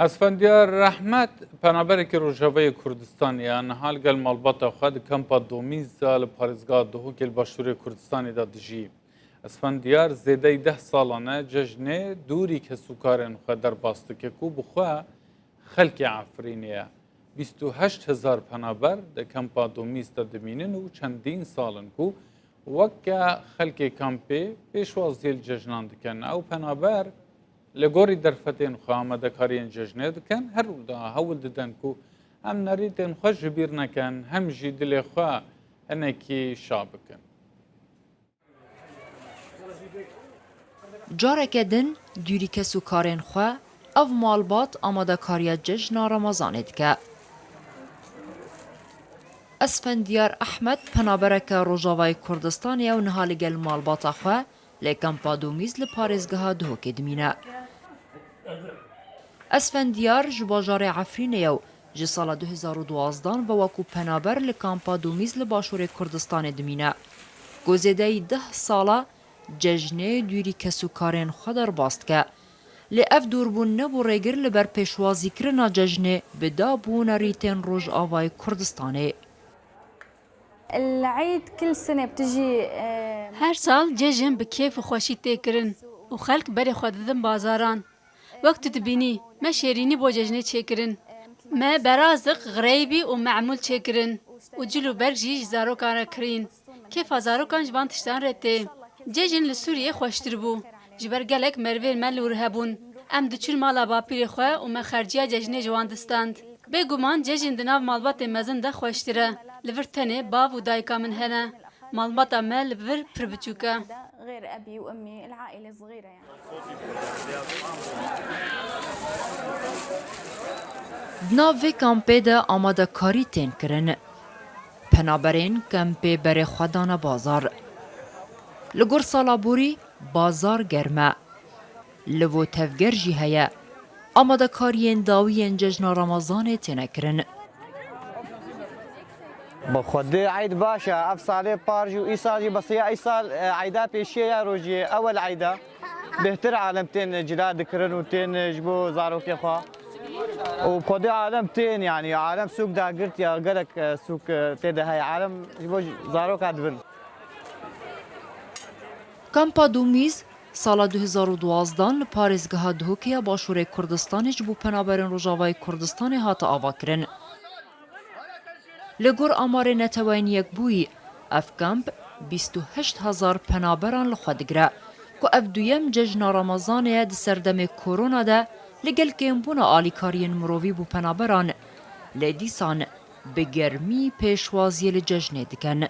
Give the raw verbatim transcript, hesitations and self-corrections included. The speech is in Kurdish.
Esfendiyar Rehmet, penaberekî Rojavayê Kurdistanê ye, niha li gel malbata xwe di kampa Domîz de li parêzgeha Duhokê li başûrê Kurdistanê de dijî. Esfendiyar zêdeyî deh salan e cejnê dûrî kesûkarên xwe derbas dike ku bi xwe xelkê Efrînê ye. Bîst û heşt hezar penaber di kampa Domîz de dimînin û çendîn sal in ku weke xelkê kampê pêşwaziyê li cejnan dikin. Ew penaber li gorî derfetên xwe amadekariyên cejnê dikin, her wiha hewl didin ku hem nerîtên xwe ji bîr nekin, hem jî dilê xwe hinekî şa bikin. Careke din dûrî kes û karên xwe ev malbat amadekariya cejna Remezanê dike. Esfendiyar Ehmed penabereke Rojavayê Kurdistanê ye û niha li gel malbata xwe li kampa Domîz li parêzgeha Duhokê dimîne. Esfendiyar ji bajarê Efrînê ye û ji sala du hezar û duwazdeh ve wekû penaber li kampa Domîz li başûrê Kurdistanê dimîne. Ku zêdeyî deh sala cejnê dûrî kes û karên xwe derbas dike. Lê ev dûrbûn nebû rêgir li ber pêşwazîkirina cejnê bi dabûna rîtên Rojavayê Kurdistanê. العيد كل سنة بتجي، آه، Her sal cejin bi kêf û xweşî tê kirin û xelk berê xwe didin bazaran. Wek tu dibînî, me şêrînî bo cejnê çêkirin. Me beraziq, xreybî û me'mûl çêkirin û cil û berg jî ji zarokan re kirîn. Kêfa zarokan ji van tiştan re tê. Cejin li Sûriyê xweştir bû. Ji ber gelek merivên me li wir hebûn. Em diçûn mala bapîrê xwe û me xerciya cejnê ji wan distand. Bêguman cejin di nav malbatê mezin de xweştir e. Li vir tenê bav û dayika min hene. Malbata me li vir pir biçûk e. غير أبي وأمي، العائلة صغيرة يعني. Di nav vê kampê de amadekarî tên kirin. Penaberên kampê berê xwe dane bazar. Li gor sala borî bazar germ e. Li bo tevger jî heye. Amadekariyên dawî yên cejna Remezanê têne kirin. Bi xwedê eyd baş e. Ev salê par jî û îsal jî besiya îsal, e, eyda pêşiye ya rojiyê ewel eyda. Bêhtir alem tên cila dikirin û tên ji bo zarokê xwe. Û bi xwedê alem tên, yanî alem sûk dagirt ya gelek, e, sûk, e, tê de heye. Alem ji bo zaroka dibin. Kampa Domîz, sala du hezar û duwazdeh li parêzgeha Duhokê ya Başûrê Kurdistanê ji bo penaberên Rojavayê Kurdistanê hate avakirin. Li gor amarê Neteweyên Yekbûyî, ev kamp bîst û heşt hezar penaberan li xwe digire, ku ev duyem cejna Remezanê ye di serdemê korona de li gel kêmbûna alîkariyên mirovî bo penaberan, lê dîsan bi germî pêşwaziyê li cejnê dikin.